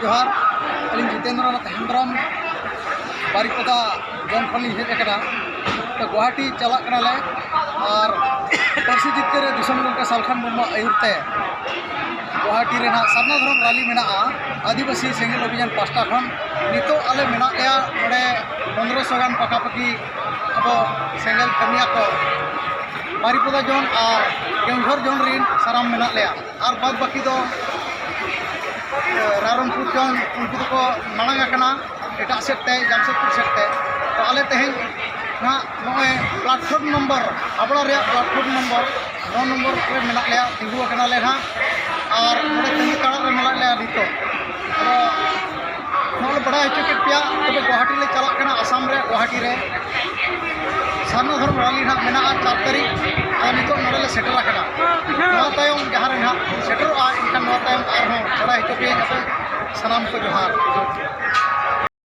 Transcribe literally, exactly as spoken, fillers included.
ᱡᱚᱦᱟᱨ, ᱟᱹᱞᱤᱧ ᱡᱤᱛᱮᱱᱫᱨᱚ ᱱᱟᱛᱷ ᱦᱮᱢᱵᱨᱚᱢ, ᱵᱟᱨᱤᱯᱚᱫᱟ ᱡᱚᱱ ᱠᱷᱚᱱ ᱞᱤᱧ ᱦᱮᱡ ᱟᱠᱟᱱᱟ᱾ ᱛᱚ, ᱜᱩᱣᱟᱦᱟᱴᱤ ᱪᱟᱞᱟᱜ ᱠᱟᱱᱟᱞᱮ ᱟᱨ ᱯᱟᱹᱨᱥᱤ ᱡᱤᱛᱠᱟᱹᱨ ᱨᱮ ᱫᱤᱥᱚᱢ ᱜᱚᱢᱠᱮ ᱥᱟᱞᱠᱷᱟᱱ ᱢᱩᱨᱢᱩᱣᱟᱜ ᱟᱹᱭᱩᱨ ᱛᱮ ᱜᱩᱣᱟᱦᱟᱴᱤ ᱨᱮ ᱱᱟᱦᱟᱜ ᱥᱟᱨᱱᱟ ᱫᱷᱚᱨᱚᱢ ᱨᱟᱞᱤ ᱢᱮᱱᱟᱜᱼᱟ᱾ ᱟᱹᱫᱤᱵᱟᱹᱥᱤ ᱥᱮᱸᱜᱮᱞ ᱚᱵᱷᱤᱡᱟᱱ ᱯᱟᱦᱴᱟ ᱠᱷᱚᱱ ᱱᱤᱛᱚᱜ ᱟᱞᱮ ᱢᱮᱱᱟᱜ ᱞᱮᱭᱟ ᱱᱚᱰᱮ ᱯᱚᱱᱨᱚᱥᱚ ᱜᱟᱱ ᱯᱟᱠᱟᱯᱟᱠᱤ ᱟᱵᱚ ᱥᱮᱸᱜᱮᱞ ᱠᱟᱹᱢᱤᱭᱟᱹ ᱠᱚ ᱵᱟᱨᱤᱯᱚᱫᱟ ᱡᱚᱱ ᱟᱨ ᱠᱮᱣᱡᱷᱚᱨ ᱡᱚᱱ ᱨᱤᱱ ᱥᱟᱱᱟᱢ ᱢᱮᱱᱟᱜ ᱞᱮᱭᱟ᱾ ᱟᱨ ᱵᱟᱫ ᱵᱟᱹᱠᱤ ᱫᱚ, ᱮ, ᱨᱟᱭᱨᱚᱝᱯᱩᱨ ᱡᱚᱱ, ᱩᱱᱠᱩ ᱫᱚᱠᱚ ᱢᱟᱲᱟᱝ ᱟᱠᱟᱱᱟ ᱮᱴᱟᱜ ᱥᱮᱫ ᱛᱮ, ᱡᱟᱢᱥᱮᱫᱽᱯᱩᱨ ᱥᱮᱫ ᱛᱮ᱾ ᱛᱚ, ᱟᱞᱮ ᱛᱮᱦᱮᱧ ᱱᱟᱦᱟᱜ ᱱᱚᱜᱼᱚᱭ platform number, ᱦᱟᱵᱲᱟ ᱨᱮᱭᱟᱜ platform number ᱱᱚ ᱱᱚᱢᱵᱚᱨ ᱨᱮ ᱢᱮᱱᱟᱜ ᱞᱮᱭᱟ, ᱛᱤᱸᱜᱩ ᱟᱠᱟᱱᱟᱞᱮ ᱱᱟᱦᱟᱜ᱾ ᱟᱨ ᱱᱚᱰᱮ ᱛᱟᱺᱜᱤ ᱛᱟᱲᱟᱜ ᱨᱮ ᱢᱮᱱᱟᱜ ᱞᱮᱭᱟ ᱱᱤᱛᱚᱜ᱾ ᱟᱫᱚ ᱱᱚᱜᱼᱚᱭ ᱞᱮ ᱵᱟᱲᱟᱭ ᱦᱚᱪᱚ ᱠᱮᱫ ᱯᱮᱭᱟ, ᱛᱚᱵᱮ ᱜᱩᱣᱟᱦᱟᱴᱤ ᱞᱮ ᱪᱟᱞᱟᱜ ᱠᱟᱱᱟ, ᱟᱥᱟᱢ ᱨᱮ ᱜᱩᱣᱟᱦᱟᱴᱤ ᱨᱮ ᱥᱟᱨᱱᱟ ᱫᱷᱚᱨᱚᱢ ᱨᱟᱞᱤ ᱱᱟᱦᱟᱜ ᱢᱮᱱᱟᱜᱼᱟ ᱪᱟᱨ ᱛᱟᱹᱨᱤᱠᱷ᱾ ᱟᱫᱚ ᱱᱤᱛᱚᱜ ᱱᱚᱰᱮ ᱞᱮ ᱥᱮᱴᱮᱨ ᱟᱠᱟᱱᱟ᱾ ᱱᱚᱣᱟ ᱛᱟᱭᱚᱢ ᱡᱟᱦᱟᱸ ᱨᱮ ᱱᱟᱦᱟᱜ ᱥᱮᱴᱮᱨᱚᱜᱼᱟ, ᱮᱱᱠᱷᱟᱱ ᱱᱚᱣᱟ ᱛᱟᱭᱚᱢ ᱟᱨᱦᱚᱸ ᱵᱟᱲᱟᱭ ᱦᱚᱪᱚ ᱯᱮᱭᱟᱹᱧ ᱟᱯᱮ ᱥᱟᱱᱟᱢ ᱠᱚ ᱡᱚᱦᱟᱨ᱾